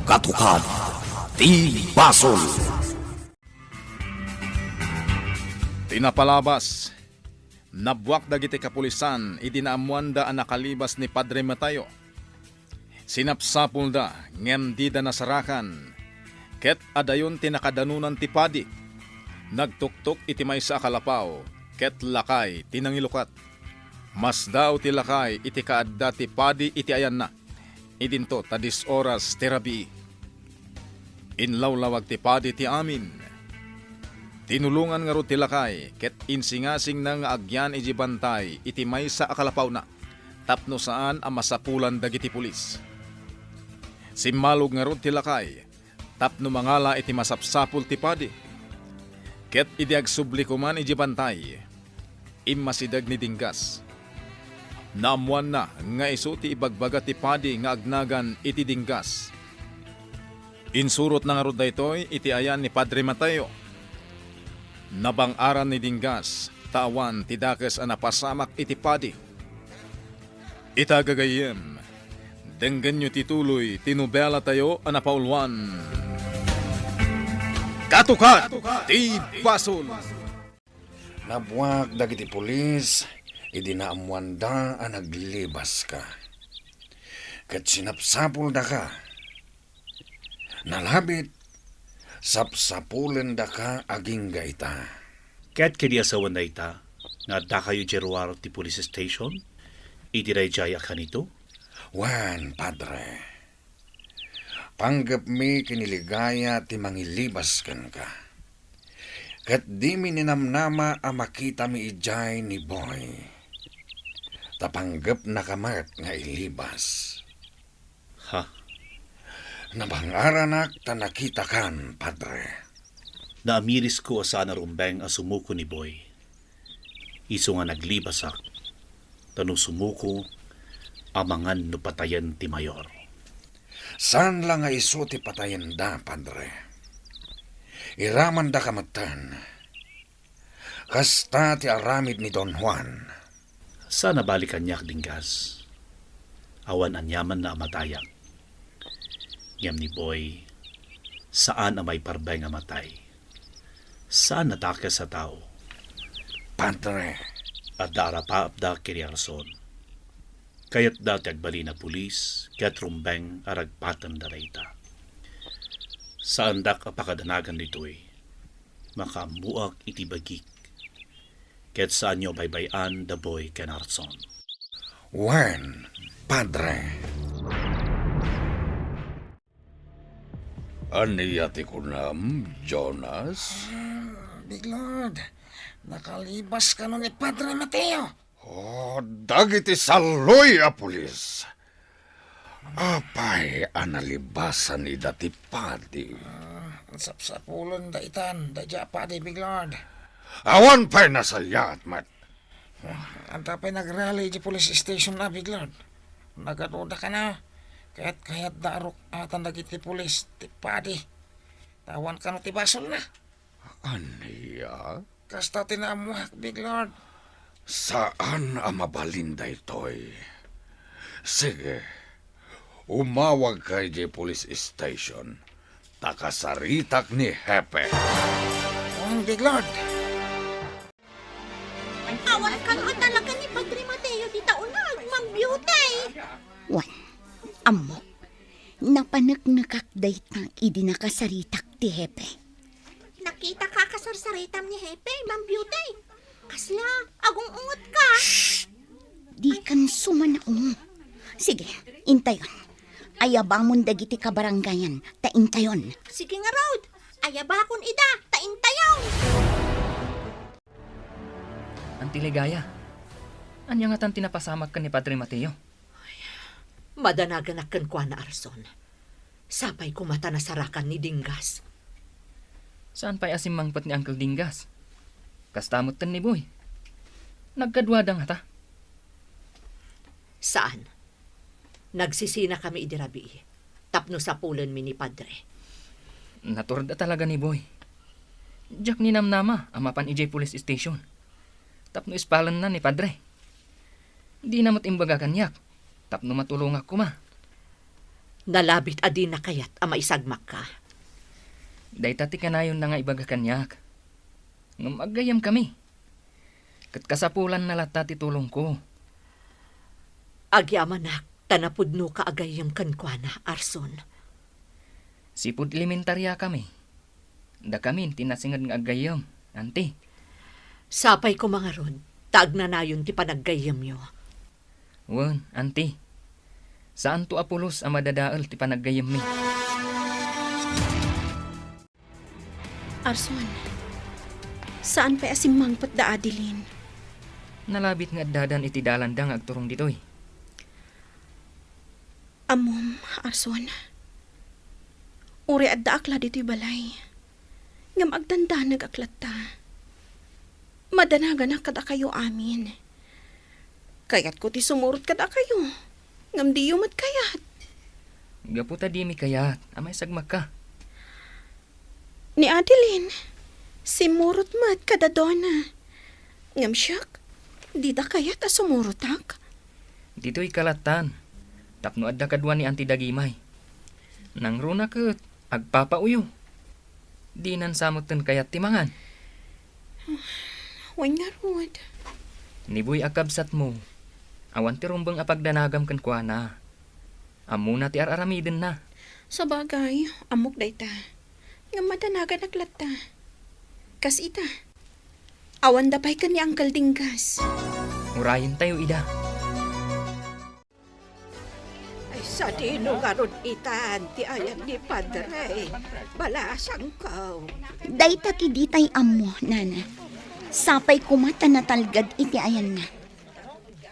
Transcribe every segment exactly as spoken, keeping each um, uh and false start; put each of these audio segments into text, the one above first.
Katukad ti basol. Ti napalabas, nabuak dagiti kapulisan idi naammoanda a nakalibas ni Padre Mateo. Sinapsapulda ngem dida nasarakan, ket adayon ti nakadanunan ti padi. Nagtuktok iti maysa a kalapaw, ket lakay ti nangilukat. Masdaaw ti lakay iti kaadda ti padi iti ayanna. Idinto ta dies oras ti rabii. Inlawlawag ti padi ti amin. Tinulongan ngarud ti lakay ket insingasingna nga agyan iti bantay iti maysa a kalapawna tapno saan a masapulan dagiti pulis. Simmalog ngarud ti lakay tapno mangala iti masapsapul ti padi. Ket idi agsubli koman iti bantay, immasideg ni Dinggas. Naammoanna nga isu ti ibagbaga ti padi nga agnagan iti Dinggas. Insurotna ngarud daytoy iti ayan ni Padre Mateo. Nabang-aran ni Dinggas ta awan ti dakes a napasamak iti padi. Ita gagayyem, denggenyo ti tuloy ti nobelatayo a napauluan, Katukad ti Basol. Nabuak dagiti pulis idi naammoanda a naglibaska. Ket sinapsapuldaka. Nalabit, sapsapulendaka agingga ita. Ket kadi a sawen dayta, nga addakayo idiay ruar ti police station, iti daydiay a kanito? Wen, Padre. Panggepmi ken ni Ligaya ti mangilibas kenka. Ket dimi ninamnama a makitami idiay ni Boy. Ta panggepnaka met nga ilibas. Ha? Nabangaranak ta nakitakan, Padre. Naamirisko a saan a rumbeng a sumuko ni Boy. Isu nga naglibasak, ta no sumuko, amangan no patayen ti mayor. Saan la nga isu ti patayenda, Padre. Iramandaka metten. Kasta ti aramid ni Don Juan. Saan a bali kaniak, Dinggas. Awan aniamanna a matayak. Ngem ni Boy, saan a maiparbeng a matay. Saan a dakes a tao. Padre. Adda arapaapda ken ni Arson. Kayatda ti agbalin a pulis ket rumbeng a ragpaten dayta. Saandak a pakadanagan ditoy. Makaammoak iti bagik. Ket saanyo baybay-an da Boy ken Arson. Wen, Padre. Ania ti kunam, Jonas? Ah, Big Lord, nakalibas kano ni Padre Mateo? Oh, dagiti salloy a pulis. Apay a nalibasan ida ti padi? Ah, sapsapulen da itan, daydiay a padi, Big Lord. Awan pay nasaliat met. Ah, adda pay nagrally iti police station na, Big Lord. Nagaduda kano, ket kayatda a ruk-atan dagiti pulis ti padi. Ta awan kano ti basolna. Ania? Kasta ti naammoak, Big Lord. Saan a mabalin daytoy. Sige, umawagka idiay police station, ta kasaritak ni Hepe. Wen, Big Lord. Awan kano a talaga ni Padre Mateo dita uneg, Ma'am Beauty. Wen, ammok, napaneknekak dayta idi nakasaritak ti Hepe. Nakitaka a kasarsaritam ni Hepe, Ma'am Beauty. Kasla, agung-ungetka. Shh! Dikan sumanaong. Sige, intayon. Ayabamon dagiti kabarangayan, ta intayon. Sige ngarud, ayabakon ida, ta intayon. Auntie Ligaya, ania ngatan ti napasamak ken ni Padre Mateo? Madanaganak kenkuana, Arson. Sapay koma ta nasarakan ni Dinggas. Saan pay a simmangpet ni Uncle Dinggas? Kasta metten ni Boy. Nagkaduada ngata? Saan. Nagsisinakami idi rabii tapno sapulenmi ni Padre. Naturda talaga ni Boy. Diak ninamnama a mapan idiay police station tapno ispalenna ni Padre. Dina met imbaga kaniak tapno matulongak koma. Nalabit a dina kayat a maisagmakka. Dayta ti kanayonna nga ibaga kaniak. Ngem aggayyemkami. Ket kasapulanna latta ti tulongko. Agyamanak ta napudnoka a gayyem kenkuana, Arson. Sipud elementariakami, dakamin ti nasinged nga aggayyem, Auntie. Sapay koma ngarud, ta agnanayon ti panaggayyemyo. Wen, Auntie. Saanto a pulos a madadael ti panaggayyemmi. Arson, saan pay a simmangpet da Adeline? Nalabit nga addadan iti dalanda nga agturong ditoy. Ammom, Arson, uray addaak la ditoy balay, ngem agdandanegak latta. Madanaganak kadakayo amin. Kayatko ti sumurot kadakayo, ngem diyo met kayat. Gapu ta dimi kayat a maisagmakka. Ni Adeline, simmurot met kada Donna. Ngem siak, dida kayat a sumurotak. Ditoyka lattan, tapno adda kadua ni Auntie Dagimay. Nangruna ket agpapauyo. Dinan sa metten kayat ti mangan. Wen ngarud. Ni Boy a kabsatmo, awan ti rumbeng a pagdanagam kenkuana. Ammona ti ar-aramidenna. Sabagay, ammok dayta. Ngem madanaganak latta. Kas ita, awanda pay ken ni Uncle Dinggas. Urayentayo ida. Ay, sadino ngarud itan ti ayan ni Padre? Balasangko. Dayta ti ditay ammo, Nana. Sapay koma ta natalged iti ayanna.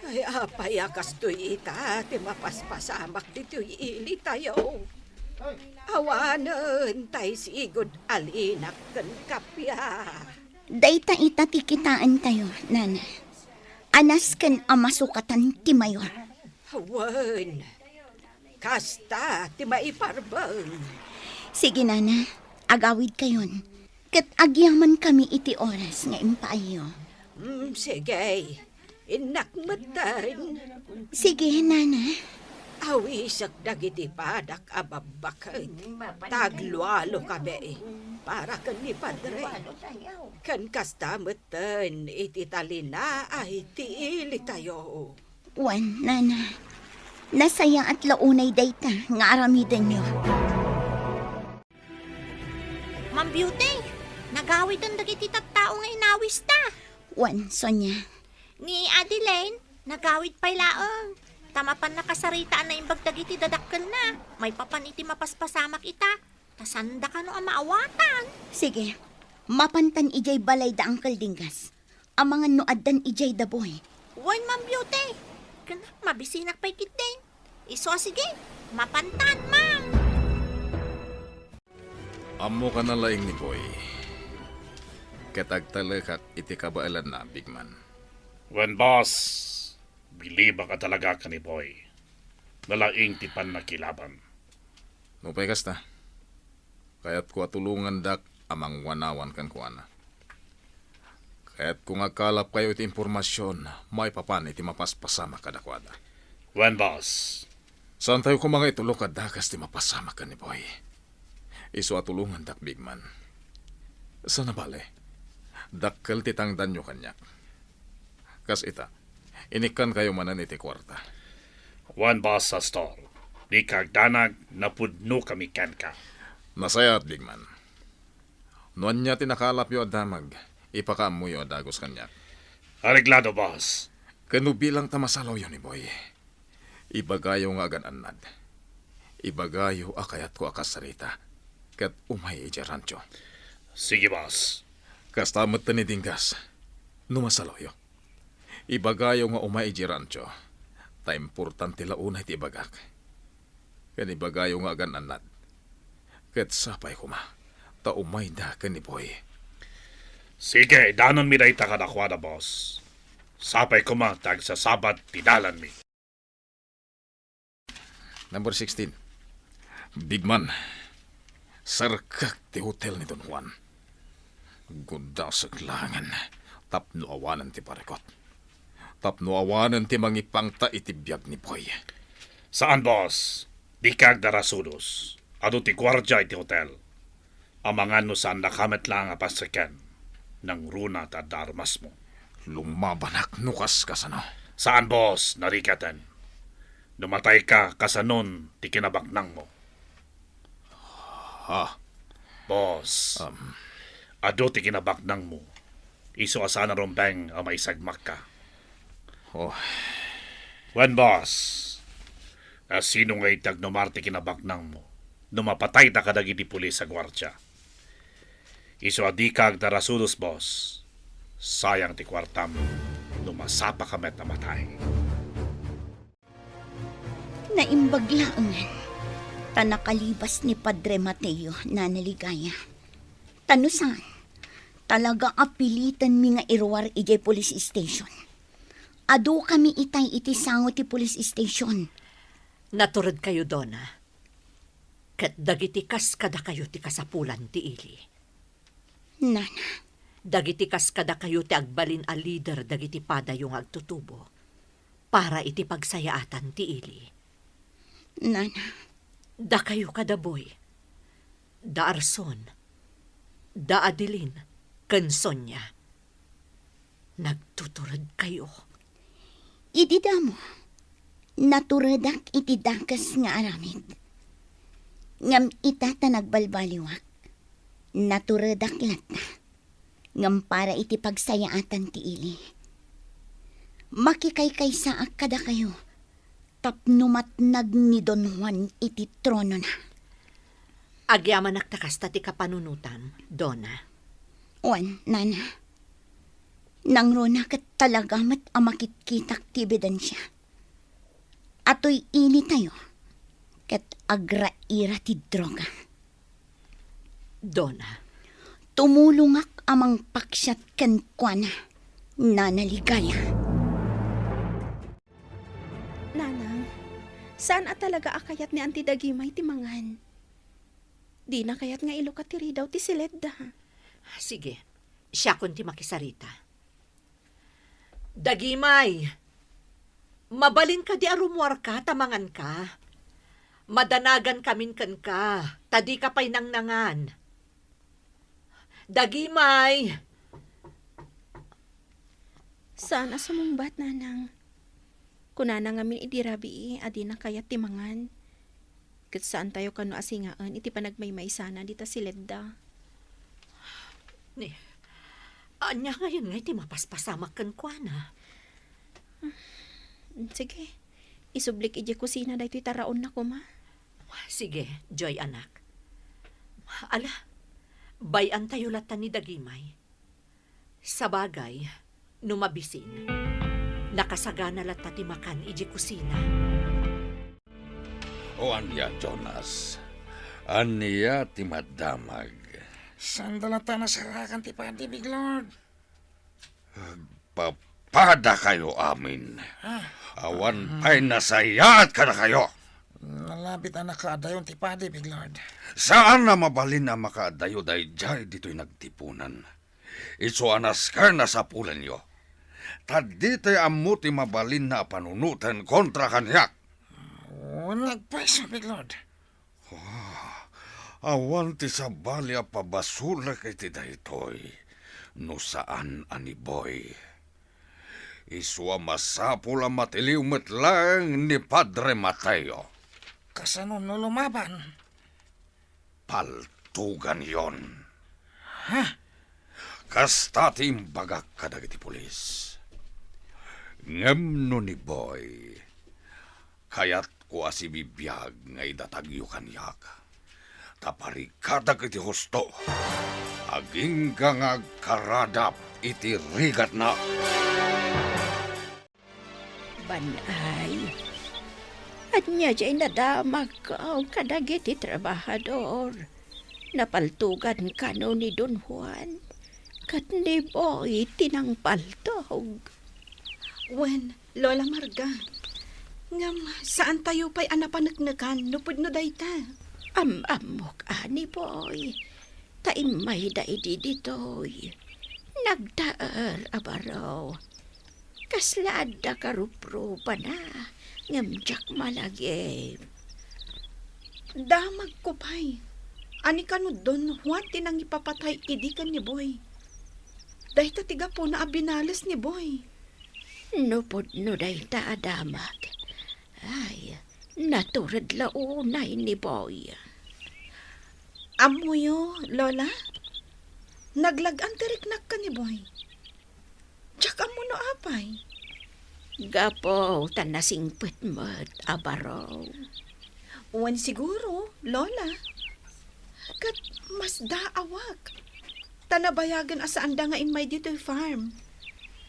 Ay, apay a kastoy ita ti mapaspasamak ditoy ilitayo? Awanen tay sigud a linak ken kappia. Dayta ita ti kitaentayo, Nana. Anas ken a masukatan ti mayor. Wen, kasta ti maiparbeng. Sige, Nana, agawidkayon. Ket agyamankami iti oras nga impaayyo. Mm, sige. Innak metten. Sige, Nana. Awisek dagiti padak a babbaket. Taglualo kami para ken ni Padre. Ken kasta metten iti talinaay ti ilitayo. Wen, Nana, nasayaat la unay dayta nga aramidenyo. Ma'am Beauty, nagawiden dagiti tattao nga inawista. Wen, Sonia. Ni Adeline, nagawid pay laeng. Ta mapan nakasarita a naimbag dagiti dadakkelna, maipapan iti mapaspasamak ita. Ta sanda kano a maawatan. Sige, mapantan idiay balay da Uncle Dinggas. Amangan no addan idiay da Boy. Wen, Ma'am Beauty. Ken mabisinak pay ketdin. Isu a sige, mapantan, ma'am. Ammok a nalaing ni Boy. Ket agtalekak iti kabaelanna, Big Man. Wen, boss. Bilibak a talaga ken ni Boy. Nalaing ti pannakilaban. Nupay kasta, kayatko a tulongandak a mangwanawan kenkuana. Kayatko nga agkalapkayo iti impormasion maipapan iti mapaspasamak kadakuada. Wen, boss. Saantayo koma nga itulok a dakas ti mapasamak ken ni Boy. Isu a tulongandak, Big Man. Sana bale, dakkel ti tangdanyo kaniak. Kas ita, inikkankayo manen iti kuarta. Wen, boss, Astor. Dika agdanag, napudnokami kenka. Nasayaat, Big Man. No ania ti nakalapyo a damag, ipakaammoyo a dagus kaniak. Areglado, boss. Ken no bilang ta masalawyo ni Boy, ibagayo nga agan-annad. Ibagayo a kayatko a kasarita ket umay idiay rancho. Sige, boss. Kasta met ni Dinggas, no masalawyo. Ibagayo nga umay idiay rancho, ta importante la unay ti ibagak. Ken ibagayo nga agan-annad. Ket sapay koma, ta umayda ken ni Boy. Sige, idanonmi dayta kadakuada, boss. Sapay koma ta agsasabat ti dalanmi. Number sixteen. Big Man, serkek ti hotel ni Don Juan. Gudasek laengen tapno awanen ti parikut. Tapno awanen ti mangipangta iti biag ni Boy. Saan, boss. Dika agdarasudos. Adu ti guardia iti hotel. Amangan no saannaka met laeng a panseken. Nangruna ta adda armasmo. Lumabanak no kas kasano. Saan, boss, narikaten. No matayka, kasanon ti kinabaknangmo? Ha? Boss, Um. Adu ti kinabaknangmo. Isu a saan a rumbeng a maisagmakka. Oh. Wen, boss. A sino ngay ti agnomar ti kinabaknangmo no mapatayta kadagiti pulis a guardia? Isu a dika agdarasudos, boss. Sayang ti kuartam no masapaka met a matay. Naimbag laengen, ta nakalibas ni Padre Mateo, Nana Ligaya. Ta no saan, talaga a pilitenmi nga iruar idiay police station. Adukami itay iti sango ti police station. Naturedkayo, Dona. Ket dagiti kas kadakayo ti kasapulan ti ili. Nana. Dagiti kas kadakayo ti agbalin a lider dagiti padayo nga agtutubo para iti pagsayaatan ti ili. Nana. Dakayo kada Boy, da Arson, da Adeline, ken Sonia. Nagtuturedkayo. Idi damo, naturedak iti dakes nga aramid. Ngem ita ta nagbalbaliwak, naturedak latta. Ngem para iti pagsayaatan ti ili, makikaykaysaak kadakayo tapno matnag ni Don Juan iti tronona. Agyamanak ta kasta ti kapanunotam, Dona. Wen, Nana. Nangruna ket talaga met a makitkitak ti ebidensia. Atoy ilitayo ket agraira ti droga. Dona. Tumulongak a mangpaksiat kenkuana, Nana Ligaya. Nanang, saan a talaga a kayat ni Auntie Dagimay ti mangan. Dina kayat nga ilukat ti ridaw ti Seledda. Sige, siakon ti makisarita. Dagimay, mabalin kadi a rumuarka ta manganka? Madanagankamin kenka, ta dika pay nangnangan. Dagimay! Saan a sumungbat, Nanang. Kunana ngamin idi rabii a dina kayat ti mangan. Ket saantayo kano a singaen iti panagmaymaysana dita Seledda. Ni, ania ngayon nga iti mapaspasamak kenkuana? Sige, isublik idiay kusina daytoy taraonna koma. Sige, Joy, anak. Ala, bay-antayo latta ni Dagimay. Sabagay, no mabisin, nakasagana latta ti makan idiay kusina. O ania, Jonas? Ania ti madamag? Saanda latta a nasarakan ti padi, Big Lord. Agpapadakayo amin. Ah. Awan pay nasayaat kadakayo. Nalabit a nakaadayon ti padi, Big Lord. Saan a mabalin a makaadayo daydiay ditoy nagtipunan. Isu a nasken a sapulenyo. Ta ditoy ammo ti mabalinna a panunoten kontra kaniak. Wen, nagpayso, Big Lord. Ah, awan ti sabali a pabasolek iti daytoy no saan a ni Boy. Isu a masapul a matiliw met laeng ni Padre Mateo. Kasano no lumaban? Paltuganyon. Ha? Kasta ti imbagak kadagiti pulis. Ngem no ni Boy, kayatko a sibibiag nga idatagyo kaniak. Ta parigadak iti husto. Agingga nga agkaradap iti rigatna. Ban-ay, ania diay nadamagko kadagiti trabahador? Napaltogan kano ni Don Juan ket ni Boy ti nangpaltog? Wen, Lola Marga, ngem saantayo pay a napaneknekan no pudno dayta. Am-ammok a ni Boy, ta immayda idi ditoy. Nagtaer a baro. Kasla adda karuprupana, ngem diak malagip. Damagko pay. Ania kano Don Juan ti nangipapatay idi ken ni Boy? Dayta ti gapuna a binales ni Boy. No pudno dayta a damag, ay, natured la unay ni Boy. Ammoyo, Lola? Naglag-an ti riknak ken ni Boy. Diak ammo no apay. Gapu ta nasingpet met a baro. Wen siguro, Lola. Ket masdaawak. Ta nabayagen a saanda nga immay ditoy farm.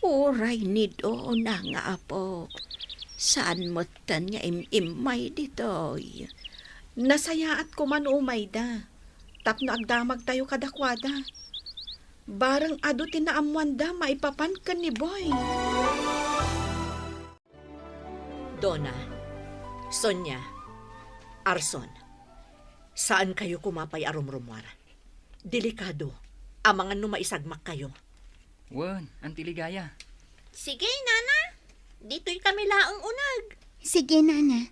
Uray ni Dona nga apok, saan metten nga im-immay ditoy. Nasayaat koma no umayda, tapno agdamagtayo kadakuada. Bareng adu ti naammoanda maipapan ken ni Boy. Dona, Sonia, Arson, saankayo koma pay a rumrumuar. Delikado, amangan no maisagmakkayo. Wen, Auntie Ligaya. Sige, Nana. Ditoy kami laeng uneg. Sige, Nana.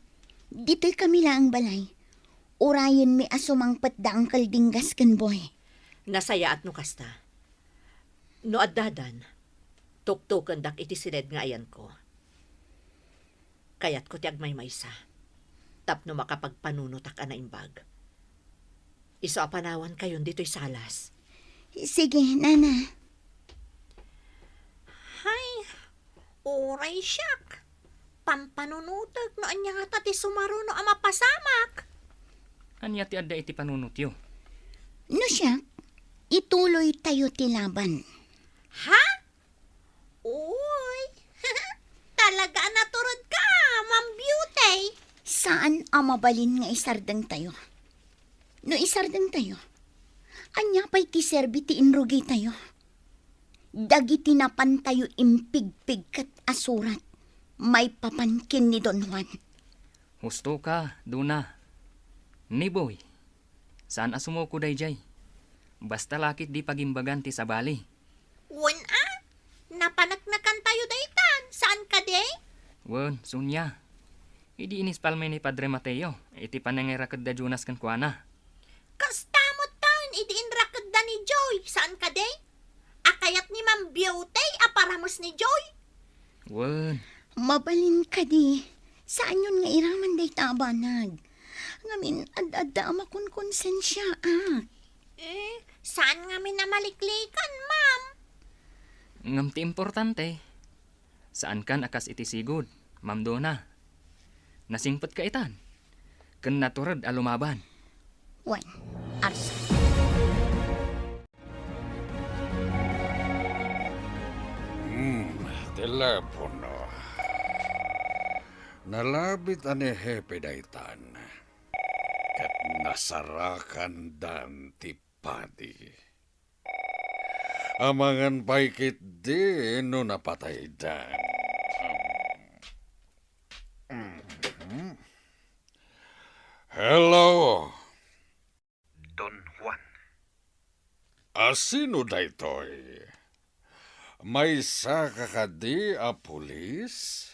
Ditoy kami laeng balay. Urayenmi a sumangpet da Uncle Dinggas ken Boy. Nasayaat no kasta. No addadan, tuktukendak iti siled nga ayanko. Kayatko ti agmaymaysa, tapno makapagpanunotak a naimbag. Isu a panawankayon ditoy salas. Sige, Nana. Hay, uray siak. Pampanunotek no ania ngata ti sumaruno a mapasamak. Ania ti adda iti panunotyo? No siak, ituloytayo ti laban. Ha? Uy, talaga a naturedka, Ma'am Beauty. Saan a mabalin nga isardengtayo. No isardengtayo, ania pay ti serbi ti inrugitayo? Dagiti napantayo impigpig ket asurat, maipapan ken ni Don Juan. Husto ka, Dona. Ni Boy, saan a sumuko daydiay. Basta la ket di pagimbagan ti sabali. Wen a, napaneknekantayo daytan, saan kadi? Wen, Sonia. Idi inispalmi ni Padre Mateo iti panangirakedda Jonas kenkuana. Kasta metten idi inrakedda ni Joy, saan kadi? A kayat ni Ma'am Beauty a parames ni Joy? Wen. Mabalin kadi, saanyon nga iraman dayta a banag. Ngamin, ad-adda a makonkonsensiaak. Eh, saan ngamin a maliklikan, ma'am? Ngem ti importante, saankan a kas iti sigud, Ma'am Dona. Nasingpetka itan, ken natured a lumaban. Wen, Arson. Hmm, telepono. Nalabit a ni Hepe daytan. Ket nasarakandan ti padi. Amangan pay ketdi no napataydan. Mhm. Hello? Don Juan. A sino daytoy? Maysaka kadi a pulis?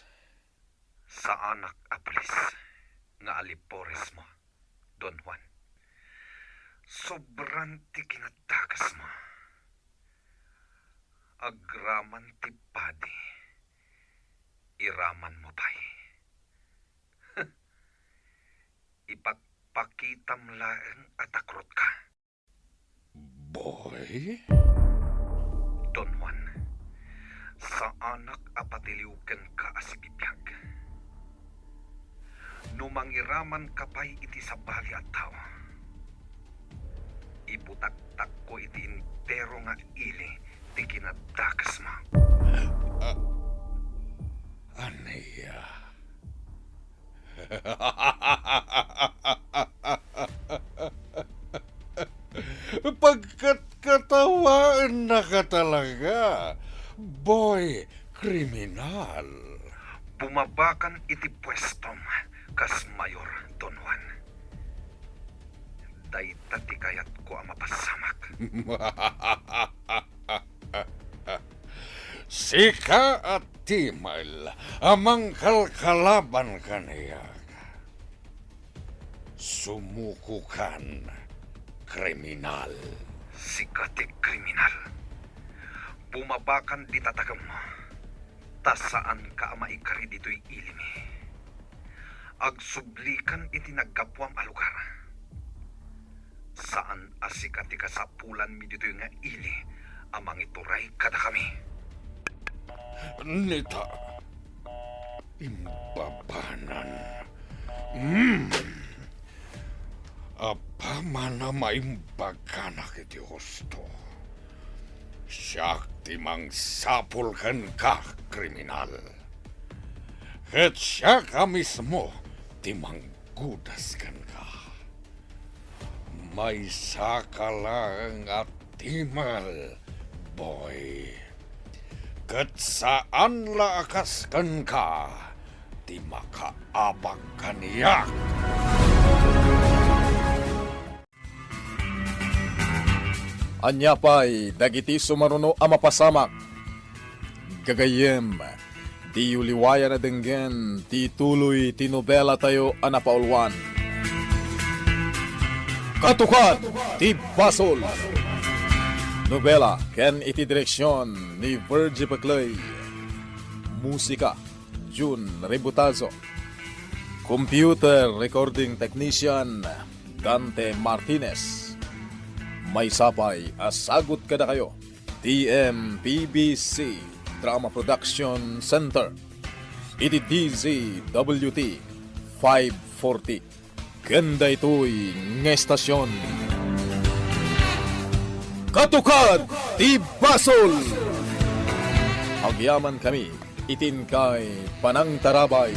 Saanak a pulis nga aliporismo, Don Juan. Sobran ti kinadakesmo. Agraman ti padi, iramanmo pay. Ipakpakitam laeng a takrotka. Boy? Don Juan, saanak a patiliw kenka a sibibiag. No mangiramanka pay iti sabali a tao, ibutaktakko iti entero nga ili ti kinadakesmo. Ah, ania? Pagkatkatawaennaka talaga, boy kriminal. Bumabakan iti puestom kas mayor, Don Juan. Dayta ti kayatko a mapasamak. Sika a timael a mangkalkalaban kaniak. Sumukokan, kriminal. Sika ti kriminal. Bumabakan dita takem, ta saanka a maikari ditoy ilimi. Agsublikan iti naggapuam a lugar. Saan a sika ti kasapulanmi ditoy nga ili a mangituray kadakami. Nita, imbabanan. Mm. Apaman a maimbaganak iti husto, siak ti mangsapul kenka, kriminal. Ket siak a mismo ti manggudas kenka. Maysaka laeng a timal, boy. Ket saan la a kas kenka ti makaabak kaniak. Ania pay dagiti sumaruno a mapasamak? Gagayyem, diyo liwayan a denggen ti tuloy ti nobelatayo a napauluan, Katukad ti Basol. Nobela ken iti direksion ni Virgie Peclay. Musika, Jun Rebutazo. Computer recording technician, Dante Martinez. Maysa pay a sagut kadakayo, T M P B C Drama Production Center, iti D Z W T five forty. Ken daytoy nga estasion, Katukad ti Basol. Agyamankami iti inkay panangtarabay.